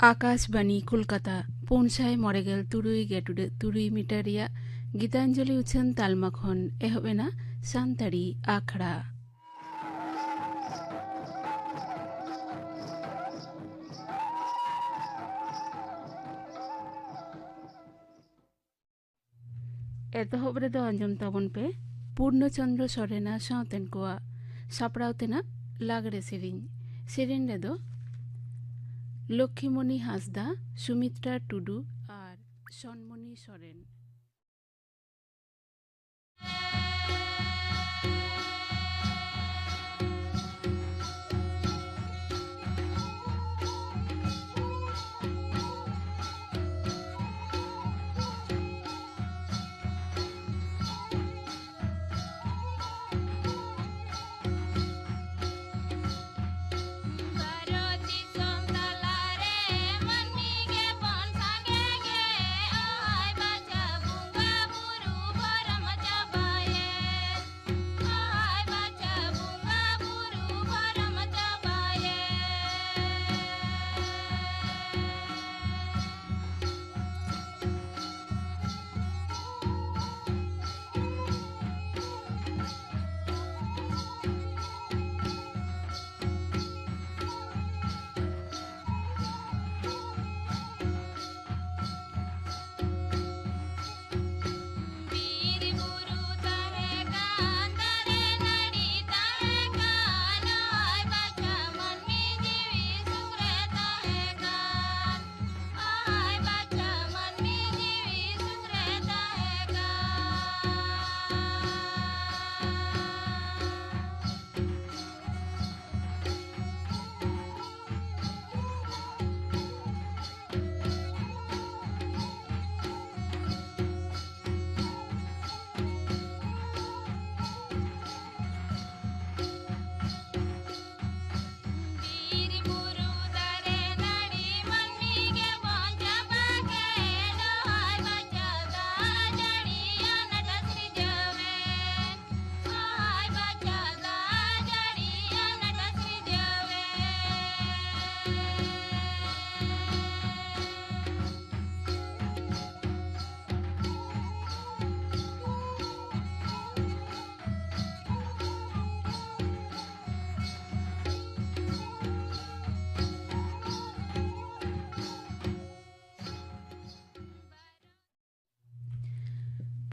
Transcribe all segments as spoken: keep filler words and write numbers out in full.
ᱟᱠᱟᱥᱵᱟᱱᱤ ᱠᱳᱞᱠᱟᱛᱟ, ᱯᱩᱱ ᱥᱟᱭ ᱢᱚᱬᱮ ᱜᱮᱞ ᱛᱩᱨᱩᱭ ᱜᱮᱴᱩᱰᱟᱹᱜ ᱛᱩᱨᱩᱭ ᱢᱤᱴᱟᱨ ᱨᱮᱭᱟᱜ ᱜᱤᱛᱟᱧᱡᱚᱞᱤ ᱩᱪᱷᱟᱹᱱ ᱛᱟᱞᱢᱟ ᱠᱷᱚᱱ ᱮᱦᱚᱵ ᱮᱱᱟ ᱥᱟᱱᱛᱟᱲᱤ ᱟᱠᱷᱲᱟ᱾ ᱮᱛᱚᱦᱚᱵ ᱨᱮᱫᱚ ᱟᱸᱡᱚᱢ ᱛᱟᱵᱚᱱ ᱯᱮ ᱯᱩᱨᱱᱚ ᱪᱚᱱᱫᱨᱚ ᱥᱚᱨᱮᱱᱟᱜ ᱥᱟᱶᱛᱮᱱ ᱠᱚᱣᱟᱜ ᱥᱟᱯᱲᱟᱣ ᱛᱮᱱᱟᱜ ᱞᱟᱜᱽᱲᱮ ᱥᱮᱨᱮᱧ᱾ ᱥᱮᱨᱮᱧ ᱨᱮᱫᱚ ᱞᱚᱠᱠᱷᱤᱢᱚᱱᱤ ᱦᱟᱸᱥᱫᱟ, ᱥᱩᱢᱤᱛᱨᱟ ᱴᱩᱰᱩ ᱟᱨ ᱥᱚᱱᱢᱚᱱᱤ ᱥᱚᱨᱮᱱ᱾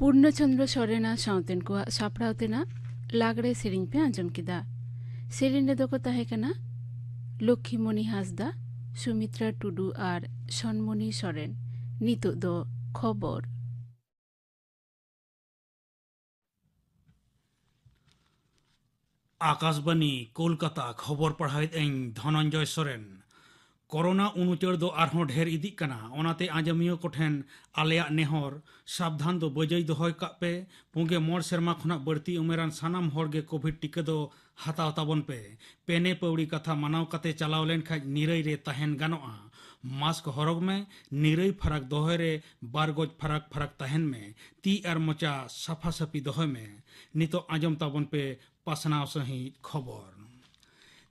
ᱯᱩᱨᱱᱚ ᱪᱚᱱᱫᱨᱚ ᱥᱚᱨᱮᱱᱟᱜ ᱥᱟᱶᱛᱮᱱ ᱠᱚᱣᱟᱜ ᱥᱟᱯᱲᱟᱣ ᱛᱮᱱᱟᱜ ᱞᱟᱜᱽᱲᱮ ᱥᱮᱨᱮᱧ ᱯᱮ ᱟᱸᱡᱚᱢ ᱠᱮᱫᱟ᱾ ᱥᱮᱨᱮᱧ ᱨᱮᱫᱚ ᱠᱚ ᱛᱟᱦᱮᱸ ᱠᱟᱱᱟ ᱞᱚᱠᱠᱷᱤᱢᱚᱱᱤ ᱦᱟᱸᱥᱫᱟ, ᱥᱩᱢᱤᱛᱨᱟ ᱴᱩᱰᱩ ᱟᱨ ᱥᱚᱱᱢᱚᱱᱤ ᱥᱚᱨᱮᱱ᱾ ᱱᱤᱛᱚᱜ ᱫᱚ ᱠᱷᱚᱵᱚᱨ᱾ ᱟᱠᱟᱥᱵᱟᱱᱤ ᱠᱳᱞᱠᱟᱛᱟ, ᱠᱷᱚᱵᱚᱨ ᱯᱟᱲᱦᱟᱣᱮᱫ ᱟᱹᱧ ᱫᱷᱚᱱᱚᱱᱡᱚᱭ ᱥᱚᱨᱮᱱ᱾ ᱠᱳᱨᱳᱱᱟ ᱩᱱᱩᱪᱟᱹᱲ ᱫᱚ ᱟᱨᱦᱚᱸ ᱰᱷᱮᱨ ᱤᱫᱤᱜ ᱠᱟᱱᱟ, ᱚᱱᱟᱛᱮ ᱟᱸᱡᱚᱢᱤᱭᱟᱹ ᱠᱚᱴᱷᱮᱱ ᱟᱞᱮᱭᱟᱜ ᱱᱮᱦᱚᱨ, ᱥᱟᱵᱫᱷᱟᱱ ᱫᱚ ᱵᱟᱹᱡᱟᱹᱭ ᱫᱚᱦᱚᱭ ᱠᱟᱜ ᱯᱮ᱾ ᱯᱩᱸᱜᱮ ᱢᱚᱬ ᱥᱮᱨᱢᱟ ᱠᱷᱚᱱᱟᱜ ᱵᱟᱹᱲᱛᱤ ᱩᱢᱮᱨᱟᱱ ᱥᱟᱱᱟᱢ ᱦᱚᱲ ᱜᱮ ᱠᱳᱵᱷᱤᱰ ᱴᱤᱠᱟᱹ ᱫᱚ ᱦᱟᱛᱟᱣ ᱛᱟᱵᱚᱱ ᱯᱮ᱾ ᱯᱮᱱᱮ ᱯᱟᱹᱣᱲᱤ ᱠᱟᱛᱷᱟ ᱢᱟᱱᱟᱣ ᱠᱟᱛᱮ ᱪᱟᱞᱟᱣ ᱞᱮᱱᱠᱷᱟᱱ ᱱᱤᱨᱟᱹᱭ ᱨᱮ ᱛᱟᱦᱮᱱ ᱜᱟᱱᱚᱜᱼᱟ᱾ ᱢᱟᱥᱠ ᱦᱚᱨᱚᱜᱽ ᱢᱮ, ᱱᱤᱨᱟᱹᱭ ᱯᱷᱟᱨᱟᱠ ᱫᱚᱦᱚᱭ ᱨᱮ ᱵᱟᱨ ᱜᱚᱡ ᱯᱷᱟᱨᱟᱠ ᱯᱷᱟᱨᱟᱠ ᱛᱟᱦᱮᱱ ᱢᱮ, ᱛᱤ ᱟᱨ ᱢᱚᱪᱟ ᱥᱟᱯᱷᱟ ᱥᱟᱹᱯᱷᱤ ᱫᱚᱦᱚᱭ ᱢᱮ᱾ ᱱᱤᱛᱚᱜ ᱟᱸᱡᱚᱢ ᱛᱟᱵᱚᱱ ᱯᱮ ᱯᱟᱥᱱᱟᱣ ᱥᱟᱹᱦᱤᱡ ᱠᱷᱚᱵᱚᱨ᱾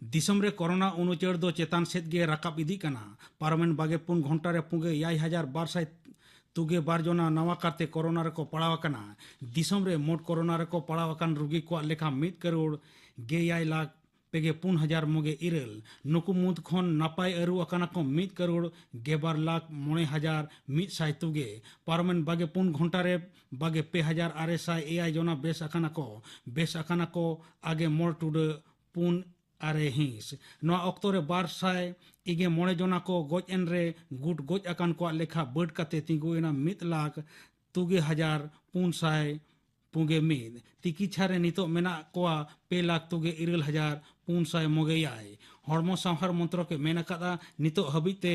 ᱫᱤᱥᱚᱢ ᱨᱮ ᱠᱳᱨᱳᱱᱟ ᱩᱱᱩᱪᱟᱹᱲ ᱫᱚ ᱪᱮᱛᱟᱱ ᱥᱮᱫ ᱜᱮ ᱨᱟᱠᱟᱵ ᱤᱫᱤᱜ ᱠᱟᱱᱟ᱾ ᱯᱟᱨᱚᱢᱮᱱ ᱵᱟᱜᱮ ᱯᱩᱱ ᱜᱷᱚᱱᱴᱟ ᱨᱮ ᱯᱩᱸᱜᱮ ᱮᱭᱟᱭ ᱦᱟᱡᱟᱨ ᱵᱟᱨ ᱥᱟᱭ ᱛᱩᱜᱮ ᱵᱟᱨ ᱡᱚᱱᱟ ᱱᱟᱣᱟ ᱠᱟᱨᱛᱮ ᱠᱳᱨᱳᱱᱟ ᱨᱮᱠᱚ ᱯᱟᱲᱟᱣ ᱟᱠᱟᱱᱟ᱾ ᱫᱤᱥᱚᱢ ᱨᱮ ᱢᱳᱴ ᱠᱳᱨᱳᱱᱟ ᱨᱮᱠᱚ ᱯᱟᱲᱟᱣ ᱟᱠᱟᱱ ᱨᱩᱜᱤ ᱠᱚᱣᱟᱜ ᱞᱮᱠᱷᱟ ᱢᱤᱫ ᱠᱟᱨᱳᱲ ᱜᱮᱭᱟᱭ ᱞᱟᱠᱷ ᱯᱮᱜᱮ ᱯᱩᱱ ᱦᱟᱡᱟᱨ ᱢᱚᱜᱮ ᱤᱨᱟᱹᱞ᱾ ᱱᱩᱠᱩ ᱢᱩᱫᱽ ᱠᱷᱚᱱ ᱱᱟᱯᱟᱭ ᱟᱹᱨᱩ ᱟᱠᱟᱱᱟ ᱠᱚ ᱢᱤᱫ ᱠᱟᱨᱳᱲ ᱜᱮᱵᱟᱨ ᱞᱟᱠᱷ ᱢᱚᱬᱮ ᱦᱟᱡᱟᱨ ᱢᱤᱫ ᱥᱟᱭ ᱛᱩᱜᱮ᱾ ᱯᱟᱨᱚᱢᱮᱱ ᱵᱟᱜᱮ ᱯᱩᱱ ᱜᱷᱚᱱᱴᱟ ᱨᱮ ᱵᱟᱜᱮ ᱯᱮ ᱦᱟᱡᱟᱨ ᱟᱨᱮ ᱥᱟᱭ ᱮᱭᱟᱭ ᱡᱚᱱᱟ ᱵᱮᱥ ᱟᱠᱟᱱᱟ ᱠᱚ᱾ ᱵᱮᱥ ᱟᱠᱟᱱᱟ ᱠᱚ ᱟᱜᱮ ᱢᱚᱬ ᱴᱩᱰᱟᱹ ᱯᱩᱱ ᱟᱨᱮ ᱦᱤᱸᱥ᱾ ᱱᱚᱣᱟ ᱚᱠᱛᱚ ᱨᱮ ᱵᱟᱨ ᱥᱟᱭ ᱤᱜᱮ ᱢᱚᱬᱮ ᱡᱚᱱᱟ ᱠᱚ ᱜᱚᱡ ᱮᱱ ᱨᱮ ᱜᱩᱴ ᱜᱚᱡ ᱟᱠᱟᱱ ᱠᱚᱣᱟᱜ ᱞᱮᱠᱷᱟ ᱵᱟᱹᱰ ᱠᱟᱛᱮ ᱛᱤᱸᱜᱩᱭᱮᱱᱟ ᱢᱤᱫ ᱞᱟᱠᱷ ᱛᱩᱜᱮ ᱦᱟᱡᱟᱨ ᱯᱩᱱ ᱥᱟᱭ ᱯᱩᱜᱮ ᱢᱤᱫ᱾ ᱛᱤᱠᱤᱪᱷᱟ ᱨᱮ ᱱᱤᱛᱚᱜ ᱢᱮᱱᱟᱜ ᱠᱚᱣᱟ ᱯᱮ ᱞᱟᱠᱷ ᱛᱩᱜᱮ ᱤᱨᱟᱹᱞ ᱦᱟᱡᱟᱨ ᱯᱩᱱ ᱥᱟᱭ ᱢᱚᱜᱮ ᱮᱭᱟᱭ᱾ ᱦᱚᱲᱢᱚ ᱥᱟᱶᱦᱟᱨ ᱢᱚᱱᱛᱨᱚᱠ ᱮ ᱢᱮᱱ ᱟᱠᱟᱫᱟ, ᱱᱤᱛᱚᱜ ᱦᱟᱹᱵᱤᱡ ᱛᱮ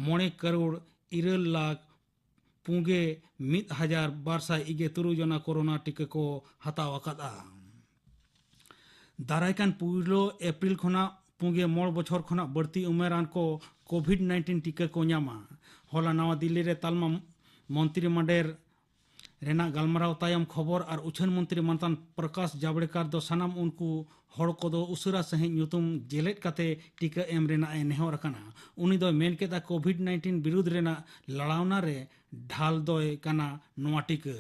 ᱢᱚᱬᱮ ᱠᱟᱨᱳᱲ ᱤᱨᱟᱹᱞ ᱞᱟᱠᱷ ᱯᱩᱜᱮ ᱢᱤᱫ ᱦᱟᱡᱟᱨ ᱵᱟᱨ ᱥᱟᱭ ᱤᱜᱮ ᱛᱩᱨᱩᱭ ᱡᱚᱱᱟ ᱠᱳᱨᱳᱱᱟ ᱴᱤᱠᱟᱹ ᱠᱚ ᱦᱟᱛᱟᱣ ᱟᱠᱟᱫᱼᱟ᱾ ᱫᱟᱨᱟᱭ ᱠᱟᱱ ᱯᱩᱭᱞᱩ ᱮᱯᱨᱤᱞ ᱠᱷᱚᱱᱟᱜ ᱯᱩᱜᱮ ᱢᱚᱬ ᱵᱚᱪᱷᱚᱨ ᱠᱷᱚᱱᱟᱜ ᱵᱟᱹᱲᱛᱤ ᱩᱢᱮᱨᱟᱱ ᱠᱚ ᱠᱳᱵᱷᱤᱰ ᱱᱟᱭᱤᱱᱴᱤᱱ ᱴᱤᱠᱟᱹ ᱠᱚ ᱧᱟᱢᱟ᱾ ᱦᱚᱞᱟ ᱱᱟᱣᱟ ᱫᱤᱞᱞᱤ ᱨᱮ ᱛᱟᱞᱢᱟ ᱢᱚᱱᱛᱨᱤ ᱢᱟᱰᱮᱨ ᱨᱮᱱᱟᱜ ᱜᱟᱞᱢᱟᱨᱟᱣ ᱛᱟᱭᱚᱢ ᱠᱷᱚᱵᱚᱨ ᱟᱨ ᱩᱪᱷᱟᱹᱱ ᱢᱚᱱᱛᱨᱤ ᱢᱟᱱᱛᱟᱱ ᱯᱨᱚᱠᱟᱥ ᱡᱟᱵᱲᱮᱠᱟᱨ ᱫᱚ ᱥᱟᱱᱟᱢ ᱩᱱᱠᱩ ᱦᱚᱲ ᱠᱚᱫᱚ ᱩᱥᱟᱹᱨᱟ ᱥᱟᱺᱦᱤᱡ ᱧᱩᱛᱩᱢ ᱡᱮᱞᱮᱫ ᱠᱟᱛᱮ ᱴᱤᱠᱟᱹ ᱮᱢ ᱨᱮᱱᱟᱜ ᱮ ᱱᱮᱦᱚᱨ ᱟᱠᱟᱱᱟ᱾ ᱩᱱᱤ ᱫᱚᱭ ᱢᱮᱱ ᱠᱮᱫᱟ, ᱠᱳᱵᱷᱤᱰ ᱱᱟᱭᱤᱱᱴᱤᱱ ᱵᱤᱨᱩᱫᱽ ᱨᱮᱱᱟᱜ ᱞᱟᱲᱟᱣᱱᱟ ᱨᱮ ᱰᱷᱟᱞ ᱫᱚᱭ ᱠᱟᱱᱟ ᱱᱚᱣᱟ ᱴᱤᱠᱟᱹ᱾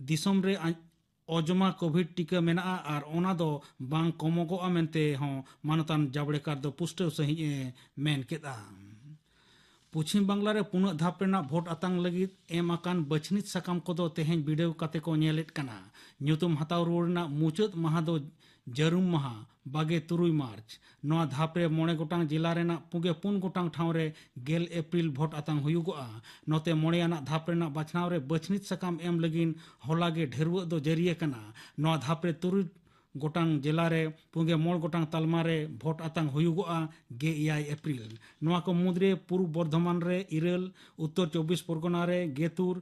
ᱫᱤᱥᱚᱢ ᱨᱮ ᱟᱡ-, ᱚᱡᱽᱢᱟ ᱠᱳᱵᱷᱤᱰ ᱴᱤᱠᱟᱹ ᱢᱮᱱᱟᱜᱼᱟ ᱟᱨ ᱚᱱᱟ ᱫᱚ ᱵᱟᱝ ᱠᱚᱢᱚᱜᱚᱜᱼᱟ ᱢᱮᱱᱛᱮ ᱦᱚᱸ ᱢᱟᱱᱚᱛᱟᱱ ᱡᱟᱵᱲᱮᱠᱟᱨ ᱫᱚ ᱯᱩᱥᱴᱟᱹᱣ ᱥᱟᱺᱦᱤᱡ ᱮ ᱢᱮᱱ ᱠᱮᱫᱼᱟ᱾ ᱯᱚᱪᱷᱤᱢ ᱵᱟᱝᱞᱟ ᱨᱮ ᱯᱩᱱᱟᱹᱜ ᱫᱷᱟᱯ ᱨᱮᱱᱟᱜ ᱵᱷᱳᱴ ᱟᱛᱟᱝ ᱞᱟᱹᱜᱤᱫ ᱮᱢ ᱟᱠᱟᱱ ᱵᱟᱹᱪᱷᱱᱤᱛ ᱥᱟᱠᱟᱢ ᱠᱚᱫᱚ ᱛᱮᱦᱮᱧ ᱵᱤᱰᱟᱹᱣ ᱠᱟᱛᱮ ᱠᱚ ᱧᱮᱞᱮᱫ ᱠᱟᱱᱟ᱾ ᱧᱩᱛᱩᱢ ᱦᱟᱛᱟᱣ ᱨᱩᱣᱟᱹᱲ ᱨᱮᱱᱟᱜ ᱢᱩᱪᱟᱹᱫ ᱢᱟᱦᱟ ᱫᱚ ᱡᱟᱹᱨᱩᱢ ᱢᱟᱦᱟ, ᱵᱟᱜᱮ ᱛᱩᱨᱩᱭ ᱢᱟᱨᱪ᱾ ᱱᱚᱣᱟ ᱫᱷᱟᱯ ᱨᱮ ᱢᱚᱬᱮ ᱜᱚᱴᱟᱝ ᱡᱮᱞᱟ ᱨᱮᱱᱟᱜ ᱯᱩᱜᱮ ᱯᱩᱱ ᱜᱚᱴᱟᱝ ᱴᱷᱟᱶ ᱨᱮ ᱜᱮᱞ ᱮᱯᱨᱤᱞ ᱵᱷᱳᱴ ᱟᱛᱟᱝ ᱦᱩᱭᱩᱜᱚᱜᱼᱟ᱾ ᱱᱚᱛᱮ ᱢᱚᱬᱮ ᱟᱱᱟᱜ ᱫᱷᱟᱯ ᱨᱮᱱᱟᱜ ᱵᱟᱪᱷᱱᱟᱣ ᱨᱮ ᱵᱟᱹᱪᱷᱱᱤᱛ ᱥᱟᱠᱟᱢ ᱮᱢ ᱞᱟᱹᱜᱤᱫ ᱦᱚᱞᱟ ᱜᱮ ᱰᱷᱟᱹᱨᱣᱟᱹᱜ ᱫᱚ ᱡᱟᱹᱨᱤ ᱟᱠᱟᱱᱟ᱾ ᱱᱚᱣᱟ ᱫᱷᱟᱯ ᱨᱮ ᱛᱩᱨᱩᱭ ᱜᱚᱴᱟᱝ ᱡᱮᱞᱟ ᱨᱮ ᱯᱩᱜᱮ ᱢᱚᱬ ᱜᱚᱴᱟᱝ ᱛᱟᱞᱢᱟ ᱨᱮ ᱵᱷᱳᱴ ᱟᱛᱟᱝ ᱦᱩᱭᱩᱜᱚᱜᱼᱟ ᱜᱮᱞ ᱮᱭᱟᱭ ᱮᱯᱨᱤᱞ᱾ ᱱᱚᱣᱟ ᱠᱚ ᱢᱩᱫᱽᱨᱮ ᱯᱩᱨᱩᱵ ᱵᱚᱨᱫᱷᱚᱢᱟᱱ ᱨᱮ ᱤᱨᱟᱹᱞ, ᱩᱛᱛᱚᱨ ᱪᱚᱵᱵᱤᱥ ᱯᱚᱨᱜᱚᱱᱟ ᱨᱮ ᱜᱮᱛᱩᱨ,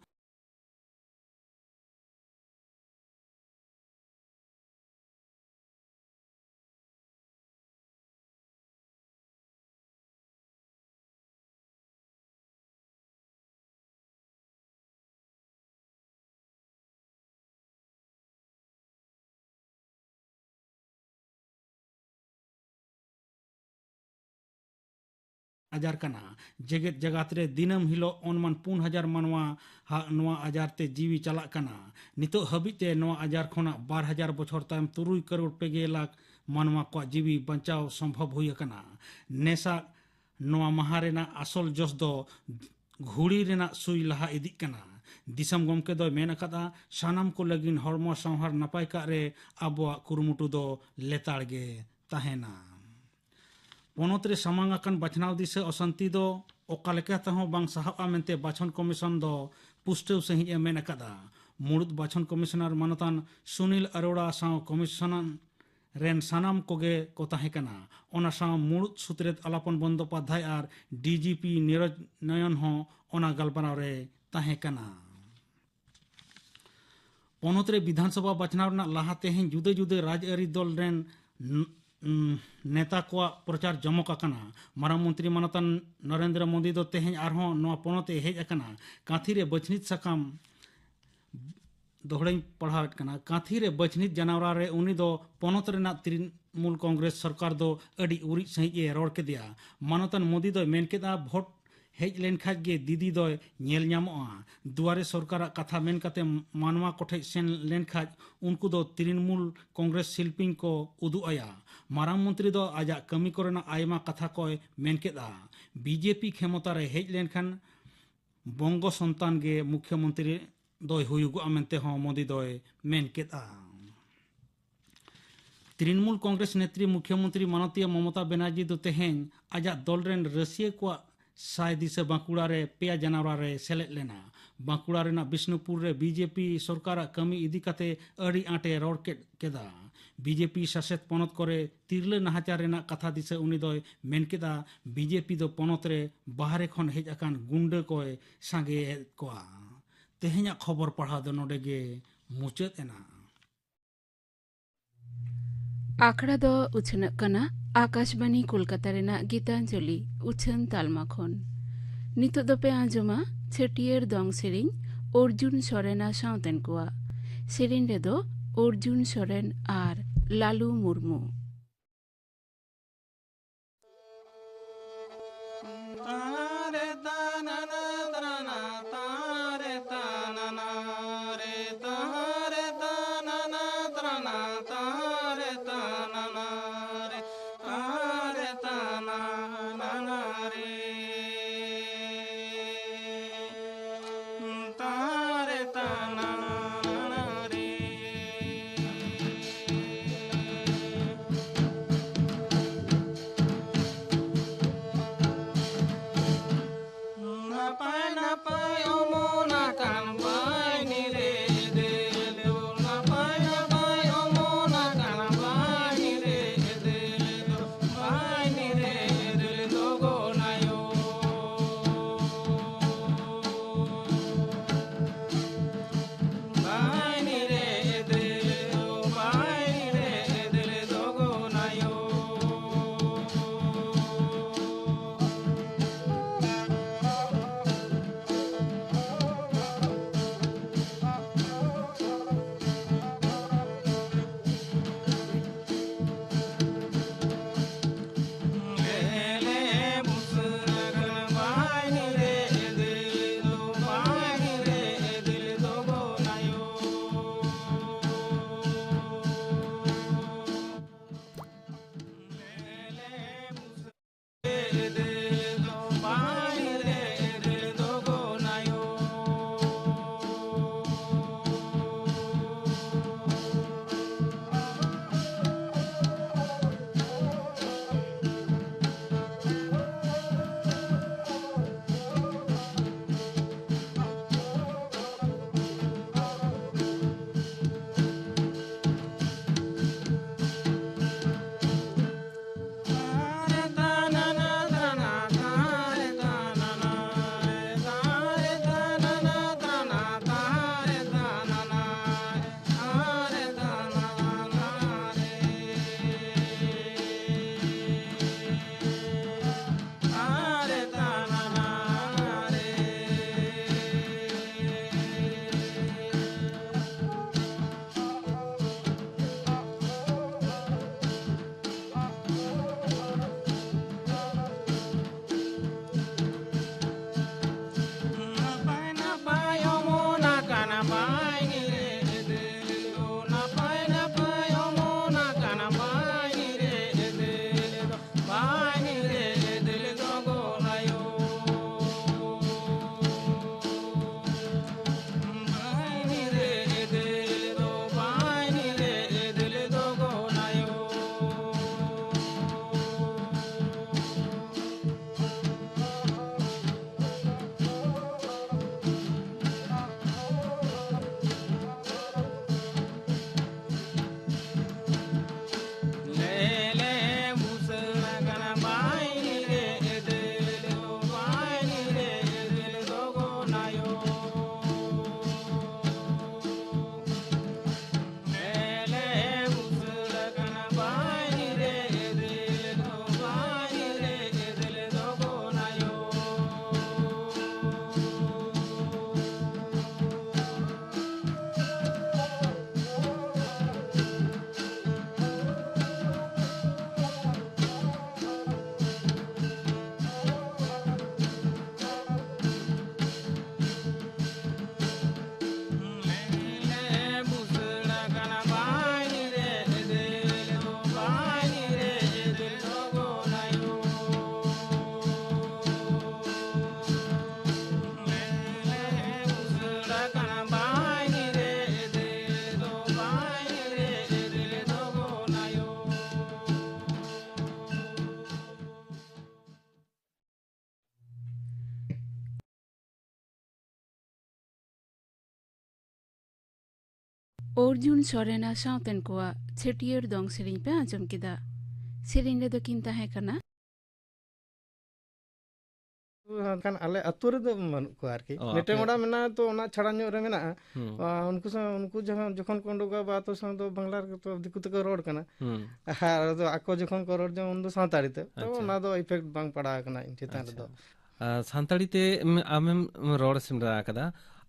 ᱟᱡᱟᱨ ᱠᱟᱱᱟ᱾ ᱡᱮᱜᱮᱛ ᱡᱟᱠᱟᱛ ᱨᱮ ᱫᱤᱱᱟᱹᱢ ᱦᱤᱞᱳᱜ ᱚᱱᱢᱟᱱ ᱯᱩᱱ ᱦᱟᱡᱟᱨ ᱢᱟᱱᱣᱟ ᱦᱟᱜ ᱱᱚᱣᱟ ᱟᱡᱟᱨ ᱛᱮ ᱡᱤᱣᱤ ᱪᱟᱞᱟᱜ ᱠᱟᱱᱟ᱾ ᱱᱤᱛᱚᱜ ᱦᱟᱹᱵᱤᱡ ᱛᱮ ᱱᱚᱣᱟ ᱟᱡᱟᱨ ᱠᱷᱚᱱᱟᱜ ᱵᱟᱨ ᱦᱟᱡᱟᱨ ᱵᱚᱪᱷᱚᱨ ᱛᱟᱭᱚᱢ ᱛᱩᱨᱩᱭ ᱠᱟᱨᱳᱲ ᱯᱮ ᱜᱮᱞ ᱞᱟᱠᱷ ᱢᱟᱱᱣᱟ ᱠᱚᱣᱟᱜ ᱡᱤᱣᱤ ᱵᱟᱧᱪᱟᱣ ᱥᱚᱢᱵᱷᱚᱵ ᱦᱩᱭ ᱟᱠᱟᱱᱟ᱾ ᱱᱮᱥᱟᱜ ᱱᱚᱣᱟ ᱢᱟᱦᱟ ᱨᱮᱱᱟᱜ ᱟᱥᱚᱞ ᱡᱚᱥ ᱫᱚ ᱜᱷᱩᱲᱤ ᱨᱮᱱᱟᱜ ᱥᱩᱭ ᱞᱟᱦᱟ ᱤᱫᱤᱜ ᱠᱟᱱᱟ᱾ ᱫᱤᱥᱚᱢ ᱜᱚᱢᱠᱮ ᱫᱚᱭ ᱢᱮᱱ ᱟᱠᱟᱫᱼᱟ, ᱥᱟᱱᱟᱢ ᱠᱚ ᱞᱟᱹᱜᱤᱫ ᱦᱚᱲᱢᱚ ᱥᱟᱶᱦᱟᱨ ᱱᱟᱯᱟᱭ ᱠᱟᱜ ᱨᱮ ᱟᱵᱚᱣᱟᱜ ᱠᱩᱨᱩᱢᱩᱴᱩ ᱫᱚ ᱞᱮᱛᱟᱲ ᱜᱮ ᱛᱟᱦᱮᱱᱟ᱾ ᱯᱚᱱᱚᱛ ᱨᱮ ᱥᱟᱢᱟᱝ ᱟᱠᱟᱱ ᱵᱟᱪᱷᱱᱟᱣ ᱫᱤᱥᱟᱹ ᱚᱥᱟᱱᱛᱤ ᱫᱚ ᱚᱠᱟ ᱞᱮᱠᱟ ᱛᱮᱦᱚᱸ ᱵᱟᱝ ᱥᱟᱦᱟᱜᱼᱟ ᱢᱮᱱᱛᱮ ᱵᱟᱪᱷᱚᱱ ᱠᱚᱢᱤᱥᱚᱱ ᱫᱚ ᱯᱩᱥᱴᱟᱹᱣ ᱥᱟᱺᱦᱤᱡ ᱮ ᱢᱮᱱ ᱟᱠᱟᱫᱼᱟ᱾ ᱢᱩᱲᱩᱫ ᱵᱟᱪᱷᱚᱱ ᱠᱚᱢᱤᱥᱚᱱᱟᱨ ᱢᱟᱱᱚᱛᱟᱱ ᱥᱩᱱᱤᱞ ᱟᱨᱳᱲᱟ ᱥᱟᱶ ᱠᱚᱢᱤᱥᱚᱱᱟᱨ ᱨᱮᱱ ᱥᱟᱱᱟᱢ ᱠᱚᱜᱮ ᱠᱚ ᱛᱟᱦᱮᱸ ᱠᱟᱱᱟ᱾ ᱚᱱᱟ ᱥᱟᱶ ᱢᱩᱲᱩᱫ ᱥᱩᱛᱨᱮᱛ ᱟᱞᱟᱯᱚᱱ ᱵᱚᱱᱫᱚᱯᱟᱫᱷᱟᱭ ᱟᱨ ᱰᱤᱡᱤᱯᱤ ᱱᱤᱨᱚᱡᱽ ᱱᱚᱭᱚᱱ ᱦᱚᱸ ᱚᱱᱟ ᱜᱟᱞᱢᱟᱨᱟᱣ ᱨᱮ ᱛᱟᱦᱮᱸ ᱠᱟᱱᱟ᱾ ᱯᱚᱱᱚᱛ ᱨᱮ ᱵᱤᱫᱷᱟᱱ ᱥᱚᱵᱷᱟ ᱵᱟᱪᱷᱱᱟᱣ ᱨᱮᱱᱟᱜ ᱞᱟᱦᱟ ᱛᱮᱦᱮᱧ ᱡᱩᱫᱟᱹ ᱡᱩᱫᱟᱹ ᱨᱟᱡᱽᱟᱹᱨᱤ ᱫᱚᱞ ᱨᱮᱱ ᱱ-, ᱱ-, ᱱᱮᱛᱟ ᱠᱚᱣᱟᱜ ᱯᱨᱚᱪᱟᱨ ᱡᱚᱢᱚᱠ ᱟᱠᱟᱱᱟ᱾ ᱢᱟᱨᱟᱝ ᱢᱚᱱᱛᱨᱤ ᱢᱟᱱᱚᱛᱟᱱ ᱱᱚᱨᱮᱱᱫᱨᱚ ᱢᱳᱫᱤ ᱫᱚ ᱛᱮᱦᱮᱧ ᱟᱨᱦᱚᱸ ᱱᱚᱣᱟ ᱯᱚᱱᱚᱛ ᱮ ᱦᱮᱡ ᱟᱠᱟᱱᱟ᱾ ᱠᱟᱸᱛᱷᱤ ᱨᱮ ᱵᱟᱹᱪᱷᱱᱤᱛ ᱥᱟᱠᱟᱢ, ᱫᱚᱦᱲᱟᱧ ᱯᱟᱲᱦᱟᱣᱮᱫ ᱠᱟᱱᱟ, ᱠᱟᱸᱛᱷᱤ ᱨᱮ ᱵᱟᱹᱪᱷᱱᱤᱛ ᱡᱟᱱᱟᱣᱨᱟ ᱨᱮ ᱩᱱᱤ ᱫᱚ ᱯᱚᱱᱚᱛ ᱨᱮᱱᱟᱜ ᱛᱨᱤᱱᱢᱩᱞ ᱠᱚᱝᱜᱨᱮᱥ ᱥᱚᱨᱠᱟᱨ ᱫᱚ ᱟᱹᱰᱤ ᱩᱨᱤᱡ ᱥᱟᱺᱦᱤᱡ ᱮ ᱨᱚᱲ ᱠᱮᱫᱮᱭᱟ᱾ ᱢᱟᱱᱚᱛᱟᱱ ᱢᱳᱫᱤ ᱫᱚᱭ ᱢᱮᱱ ᱠᱮᱫᱟ, ᱵᱷᱳᱴ ᱦᱮᱡ ᱞᱮᱱᱠᱷᱟᱡ ᱜᱮ ᱫᱤᱫᱤ ᱫᱚᱭ ᱧᱮᱞ ᱧᱟᱢᱚᱜᱼᱟ᱾ ᱫᱩᱣᱟᱨᱮ ᱥᱚᱨᱠᱟᱨᱟᱜ ᱠᱟᱛᱷᱟ ᱢᱮᱱ ᱠᱟᱛᱮ ᱢᱟᱱᱣᱟ ᱠᱚᱴᱷᱮᱡ ᱥᱮᱱ ᱞᱮᱱᱠᱷᱟᱡ ᱩᱱᱠᱩ ᱫᱚ ᱛᱨᱤᱱᱢᱩᱞ ᱠᱚᱝᱜᱨᱮᱥ ᱥᱤᱞᱯᱤᱧ ᱠᱚ ᱩᱫᱩᱜ ᱟᱭᱟ᱾ ᱢᱟᱨᱟᱝ ᱢᱚᱱᱛᱨᱤ ᱫᱚ ᱟᱡᱟᱜ ᱠᱟᱹᱢᱤ ᱠᱚᱨᱮᱱᱟᱜ ᱟᱭᱢᱟ ᱠᱟᱛᱷᱟ ᱠᱚᱭ ᱢᱮᱱ ᱠᱮᱫᱼᱟ᱾ ᱵᱤᱡᱮᱯᱤ ᱠᱷᱮᱢᱚᱛᱟ ᱨᱮ ᱦᱮᱡ ᱞᱮᱱᱠᱷᱟᱱ ᱵᱚᱝᱜᱚ ᱥᱚᱱᱛᱟᱱ ᱜᱮ ᱢᱩᱠᱷᱭᱚᱢᱚᱱᱛᱨᱤ ᱫᱚᱭ ᱦᱩᱭᱩᱜᱚᱜᱼᱟ ᱢᱮᱱᱛᱮ ᱦᱚᱸ ᱢᱳᱫᱤ ᱫᱚᱭ ᱢᱮᱱ ᱠᱮᱫᱼᱟ᱾ ᱛᱨᱤᱱᱢᱩᱞ ᱠᱚᱝᱜᱨᱮᱥ ᱱᱮᱛᱨᱤ ᱢᱩᱠᱷᱭᱚᱢᱚᱱᱛᱨᱤ ᱢᱟᱱᱚᱛᱤᱭᱟ ᱢᱚᱢᱚᱛᱟ ᱵᱮᱱᱟᱨᱡᱤ ᱫᱚ ᱛᱮᱦᱮᱧ ᱟᱡᱟᱜ ᱫᱚᱞ ᱨᱮᱱ ᱨᱟᱹᱥᱤᱭᱟᱹ ᱠᱚᱣᱟᱜ ᱥᱟᱭ ᱫᱤᱥᱟᱹ ᱵᱟᱸᱠᱩᱲᱟ ᱨᱮ ᱯᱮᱭᱟ ᱡᱟᱱᱣᱟᱨ ᱨᱮ ᱥᱮᱞᱮᱫ ᱞᱮᱱᱟ᱾ ᱵᱟᱸᱠᱩᱲᱟ ᱨᱮᱱᱟᱜ ᱵᱤᱥᱱᱩᱯᱩᱨ ᱨᱮ ᱵᱤᱡᱮᱯᱤ ᱥᱚᱨᱠᱟᱨᱟᱜ ᱠᱟᱹᱢᱤ ᱤᱫᱤ ᱠᱟᱛᱮ ᱟᱹᱰᱤ ᱟᱸᱴᱮ ᱨᱚᱲ ᱠᱮᱫ ᱠᱮᱫᱟ᱾ ᱵᱤᱡᱮᱯᱤ ᱥᱟᱥᱮᱛ ᱯᱚᱱᱚᱛ ᱠᱚᱨᱮ ᱛᱤᱨᱞᱟᱹ ᱱᱟᱦᱟᱪᱟᱨ ᱨᱮᱱᱟᱜ ᱠᱟᱛᱷᱟ ᱫᱤᱥᱟᱹ ᱩᱱᱤ ᱫᱚᱭ ᱢᱮᱱ ᱠᱮᱫᱟ, ᱵᱤᱡᱮᱯᱤ ᱫᱚ ᱯᱚᱱᱚᱛ ᱨᱮ ᱵᱟᱦᱨᱮ ᱠᱷᱚᱱ ᱦᱮᱡ ᱟᱠᱟᱱ ᱜᱩᱱᱰᱟᱹ ᱠᱚᱭ ᱥᱟᱸᱜᱮᱭᱮᱫ ᱠᱚᱣᱟ᱾ ᱛᱮᱦᱮᱧᱟᱜ ᱠᱷᱚᱵᱚᱨ ᱯᱟᱲᱦᱟᱣ ᱫᱚ ᱱᱚᱰᱮ ᱜᱮ ᱢᱩᱪᱟᱹᱫ ᱮᱱᱟ᱾ ᱟᱠᱷᱲᱟ ᱫᱚ ᱩᱪᱷᱟᱹᱱᱚᱜ ᱠᱟᱱᱟ ᱟᱠᱟᱥᱵᱟᱱᱤ ᱠᱳᱞᱠᱟᱛᱟ ᱨᱮᱱᱟᱜ ᱜᱤᱛᱟᱧᱡᱚᱞᱤ ᱩᱪᱷᱟᱹᱱ ᱛᱟᱞᱢᱟ ᱠᱷᱚᱱ᱾ ᱱᱤᱛᱚᱜ ᱫᱚᱯᱮ ᱟᱸᱡᱚᱢᱟ ᱪᱷᱟᱹᱴᱭᱟᱹᱨ ᱫᱚᱝ ᱥᱮᱨᱮᱧ ᱚᱨᱡᱩᱱ ᱥᱚᱨᱮᱱᱟ ᱥᱟᱶᱛᱮᱱ ᱠᱚᱣᱟᱜ᱾ ᱥᱮᱨᱮᱧ ᱨᱮᱫᱚ ᱚᱨᱡᱩᱱ ᱥᱚᱨᱮᱱ ᱟᱨ ᱞᱟᱞᱩ ᱢᱩᱨᱢᱩ᱾ ᱚᱨᱡᱩᱱ ᱥᱚᱨᱮᱱ ᱟᱨ ᱥᱟᱶᱛᱮᱱ ᱠᱚᱣᱟᱜ ᱪᱷᱟᱹᱴᱭᱟᱹᱨ ᱫᱚᱝ ᱥᱮᱨᱮᱧ ᱯᱮ ᱟᱸᱡᱚᱢ ᱠᱮᱫᱟ᱾ ᱥᱮᱨᱮᱧ ᱨᱮᱫᱚ ᱠᱤᱱ ᱛᱟᱦᱮᱸ ᱠᱟᱱᱟ᱾ ᱢᱮᱱᱠᱷᱟᱱ ᱟᱞᱮ ᱟᱹᱛᱩ ᱨᱮᱫᱚ ᱵᱟᱹᱱᱩᱜ ᱠᱚᱣᱟ ᱟᱨᱠᱤ᱾ ᱚ, ᱢᱤᱫᱴᱮᱱ ᱟᱯᱮ ᱚᱲᱟᱜ ᱢᱮᱱᱟᱜᱼᱟ, ᱛᱚ ᱚᱱᱟ ᱪᱷᱟᱲᱟ ᱧᱚᱜ ᱨᱮ ᱢᱮᱱᱟᱜᱼᱟ᱾ ᱦᱩᱸ᱾ ᱟᱨ ᱩᱱᱠᱩ ᱥᱟᱶ, ᱩᱱᱠᱩ ᱡᱟᱦᱟᱸ, ᱡᱚᱠᱷᱚᱱ ᱠᱚ ᱩᱰᱩᱠᱚᱜᱼᱟ, ᱵᱟ ᱟᱹᱛᱩ ᱥᱟᱶ ᱫᱚ ᱵᱟᱝᱞᱟ ᱨᱮᱜᱮ ᱛᱚ ᱫᱤᱠᱩ ᱛᱮᱠᱚ ᱨᱚᱲ ᱠᱟᱱᱟ᱾ ᱦᱩᱸ᱾ ᱟᱨ ᱟᱫᱚ ᱟᱠᱚ ᱡᱚᱠᱷᱚᱱ ᱠᱚ ᱨᱚᱲ ᱡᱚᱝ, ᱩᱱᱫᱚ ᱥᱟᱱᱛᱟᱲᱤ ᱛᱮ, ᱛᱚ ᱟᱪᱪᱷᱟ᱾ ᱚᱱᱟ ᱫᱚ effect ᱵᱟᱝ ᱯᱟᱲᱟᱣ ᱟᱠᱟᱱᱟ ᱤᱧ ᱪᱮᱛᱟᱱ ᱟᱪᱪᱷᱟ᱾ ᱨᱮᱫᱚ᱾ ᱟᱨ ᱥᱟᱱᱛᱟᱲᱤ ᱛᱮ ᱮᱢ, ᱟᱢᱮᱢ ᱨᱚᱲ ᱥᱮᱬᱟ ᱟᱠᱟᱫᱟ,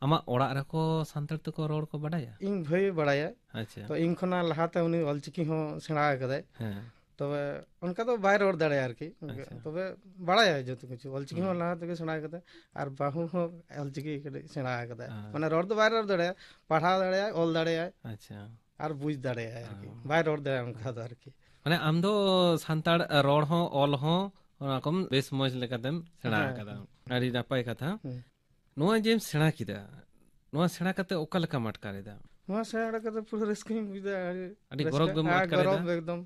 ᱟᱢᱟᱜ ᱚᱲᱟᱜ ᱨᱮᱠᱚ ᱥᱟᱱᱛᱟᱲ ᱛᱮᱠᱚ ᱨᱚᱲ ᱠᱚ ᱵᱟᱰᱟᱭᱟ? ᱤᱧ ᱵᱷᱟᱹᱭ ᱵᱟᱲᱟᱭᱟ᱾ ᱟᱪᱪᱷᱟ᱾ ᱛᱚ ᱤᱧ ᱠᱷᱚᱱᱟᱜ ᱞᱟᱦᱟᱛᱮ ᱩᱱᱤ ᱚᱞᱪᱤᱠᱤ ᱦᱚᱸ ᱥᱮᱬᱟ ᱟᱠᱟᱫᱟᱭ᱾ ᱦᱮᱸ᱾ ᱛᱚᱵᱮ ᱚᱱᱠᱟ ᱫᱚ ᱵᱟᱭ ᱨᱚᱲ ᱫᱟᱲᱮᱭᱟᱜᱼᱟ ᱟᱨᱠᱤ᱾ ᱟᱪᱪᱷᱟ᱾ ᱛᱚᱵᱮ ᱵᱟᱲᱟᱭᱟᱭ ᱡᱚᱛᱚ ᱠᱤᱪᱷᱩ, ᱚᱞᱪᱤᱠᱤ ᱦᱚᱸ ᱦᱩᱸ᱾ ᱞᱟᱦᱟ ᱛᱮᱜᱮ ᱥᱮᱬᱟ ᱠᱟᱫᱟᱭ᱾ ᱟᱨ ᱵᱟᱹᱦᱩ ᱦᱚᱸ ᱚᱞᱪᱤᱠᱤ ᱠᱟᱹᱴᱤᱡ ᱥᱮᱬᱟ ᱠᱟᱫᱟᱭ᱾ ᱦᱮᱸ᱾ ᱢᱟᱱᱮ ᱨᱚᱲ ᱫᱚ ᱵᱟᱭ ᱨᱚᱲ ᱫᱟᱲᱮᱭᱟᱜᱼᱟ, ᱯᱟᱲᱦᱟᱣ ᱫᱟᱲᱮᱭᱟᱜᱼᱟᱭ, ᱚᱞ ᱫᱟᱲᱮᱭᱟᱜᱼᱟᱭ᱾ ᱟᱪᱪᱷᱟ᱾ ᱟᱨ ᱵᱩᱡᱽ ᱫᱟᱲᱮᱭᱟᱜᱼᱟᱭ ᱟᱨᱠᱤ᱾ ᱚ᱾ ᱵᱟᱭ ᱨᱚᱲ ᱫᱟᱲᱮᱭᱟᱜᱼᱟ ᱚᱱᱠᱟ ᱫᱚ ᱟᱨᱠᱤ᱾ ᱢᱟᱱᱮ ᱟᱢ ᱫᱚ ᱥᱟᱱᱛᱟᱲ ᱨᱚᱲ ᱦᱚᱸ ᱚᱞ ᱦᱚᱸ ᱚᱱᱟ ᱠᱚᱢ ᱵᱮᱥ ᱢᱚᱡᱽ ᱞᱮᱠᱟᱛᱮᱢ ᱥᱮᱬᱟ ᱦᱮᱸ, ᱟᱠᱟᱫᱟ᱾ ᱦᱮᱸ᱾ ᱟᱹᱰᱤ ᱱᱟᱯᱟᱭ ᱠᱟᱛᱷᱟ᱾ ᱦᱮᱸ᱾ ᱱᱚᱣᱟ ᱡᱮᱢ ᱥᱮᱬᱟ ᱠᱮᱫᱟ, ᱱᱚᱣᱟ ᱥᱮᱬᱟ ᱠᱟᱛᱮ ᱚᱠᱟ ᱞᱮᱠᱟᱢ ᱟᱴᱠᱟᱨ ᱮᱫᱟ? ᱱᱚᱣᱟ ᱥᱮᱬᱟ ᱠᱟᱛᱮ ᱯᱩᱨᱟᱹ ᱨᱟᱹᱥᱠᱟᱹᱧ ᱵᱩᱡᱽ ᱮᱫᱟ, ᱟᱹᱰᱤ ᱟᱹᱰᱤ ᱨᱟᱹᱥᱠᱟᱹ᱾ ᱜᱚᱨᱚᱵᱽ ᱜᱮᱢ ᱦᱮᱸ, ᱟᱴᱠᱟᱨ ᱮᱫᱟ? ᱜᱚᱨᱚᱵᱽ ᱮᱠᱫᱚᱢ᱾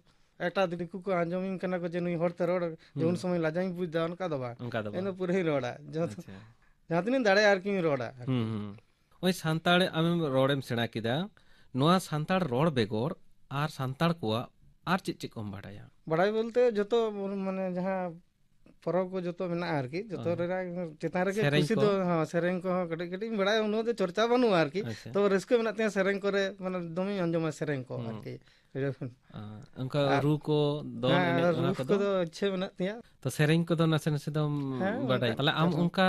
ᱮᱴᱟᱜ ᱫᱤᱠᱩ ᱠᱚ ᱟᱸᱡᱚᱢᱤᱧ ᱠᱟᱱᱟ ᱠᱚ ᱡᱮ ᱱᱩᱭ ᱦᱚᱲᱛᱮ ᱨᱚᱲ, ᱡᱮ ᱦᱩᱸ᱾ ᱩᱱ ᱥᱚᱢᱚᱭ ᱞᱟᱡᱟᱣᱤᱧ ᱵᱩᱡᱽ ᱮᱫᱟ, ᱚᱱᱠᱟ ᱫᱚ ᱵᱟᱝ᱾ ᱚᱱᱠᱟ ᱫᱚ ᱤᱧ ᱫᱚ ᱵᱟᱝ᱾ ᱯᱩᱨᱟᱹᱧ ᱨᱚᱲᱟ, ᱡᱚᱛᱚ ᱟᱪᱪᱷᱟ᱾ ᱡᱟᱦᱟᱸ ᱛᱤᱱᱟᱹᱜ ᱫᱟᱲᱮᱭᱟᱜᱼᱟ ᱟᱨᱠᱤᱧ ᱨᱚᱲᱟ ᱟᱨᱠᱤ᱾ ᱦᱩᱸ, ᱦᱩᱸ᱾ ᱱᱚᱜᱼᱚᱭ ᱥᱟᱱᱛᱟᱲ ᱟᱢᱮᱢ ᱨᱚᱲᱮᱢ ᱥᱮᱬᱟ ᱠᱮᱫᱟ, ᱱᱚᱣᱟ ᱥᱟᱱᱛᱟᱲ ᱨᱚᱲ ᱵᱮᱜᱚᱨ ᱟᱨ ᱥᱟᱱᱛᱟᱲ ᱠᱚᱣᱟᱜ ᱟᱨ ᱪᱮᱫ ᱪᱮᱫ ᱠᱚᱢ ᱵᱟᱰᱟᱭᱟ? ᱵᱟᱲᱟᱭ ᱵᱚᱞᱛᱮ ᱡᱚᱛᱚ, ᱢᱟᱱᱮ, ᱡᱟᱦᱟᱸ ᱯᱚᱨᱚᱵᱽ ᱠᱚ ᱡᱚᱛᱚ ᱢᱮᱱᱟᱜᱼᱟ ᱟᱨᱠᱤ, ᱡᱚᱛᱚ ᱦᱳᱭ᱾ ᱨᱮᱱᱟᱜ ᱪᱮᱛᱟᱱ ᱨᱮᱜᱮ ᱥᱮᱨᱮᱧ ᱠᱩᱥᱤ ᱠᱚ? ᱫᱚ, ᱦᱚᱸ, ᱥᱮᱨᱮᱧ ᱠᱚᱦᱚᱸ ᱠᱟᱹᱴᱤᱡ ᱠᱟᱹᱴᱤᱡ ᱤᱧ ᱵᱟᱲᱟᱭᱟ, ᱩᱱᱟᱹᱜ ᱫᱚ ᱪᱚᱨᱪᱟ ᱵᱟᱹᱱᱩᱜᱼᱟ ᱟᱨᱠᱤ᱾ ᱟᱪᱪᱷᱟ᱾ ᱛᱚᱵᱮ ᱨᱟᱹᱥᱠᱟᱹ ᱢᱮᱱᱟᱜ ᱛᱤᱧᱟᱹ ᱥᱮᱨᱮᱧ ᱠᱚᱨᱮ, ᱢᱟᱱᱮ, ᱫᱚᱢᱮᱧ ᱟᱸᱡᱚᱢᱟ ᱥᱮᱨᱮᱧ ᱠᱚ ᱦᱩᱸ᱾ ᱟᱨᱠᱤ᱾ ᱟᱨ ᱚᱱᱠᱟ ᱟᱨ ᱨᱩ ᱠᱚ, ᱫᱚᱝ ᱦᱮᱸ, ᱮᱱᱮᱡ, ᱚᱱᱟ ᱨᱩ ᱠᱚᱫᱚ? ᱠᱚᱫᱚ ᱤᱪᱪᱷᱟᱹ ᱢᱮᱱᱟᱜ ᱛᱤᱧᱟᱹ᱾ ᱛᱚ, ᱥᱮᱨᱮᱧ ᱠᱚᱫᱚ ᱱᱟᱥᱮ ᱱᱟᱥᱮ ᱫᱚᱢ ᱦᱮᱸ, ᱵᱟᱰᱟᱭ? ᱚᱱᱠᱟ ᱛᱟᱦᱞᱮ ᱟᱢ ᱪᱚᱨᱪᱟ᱾ ᱚᱱᱠᱟ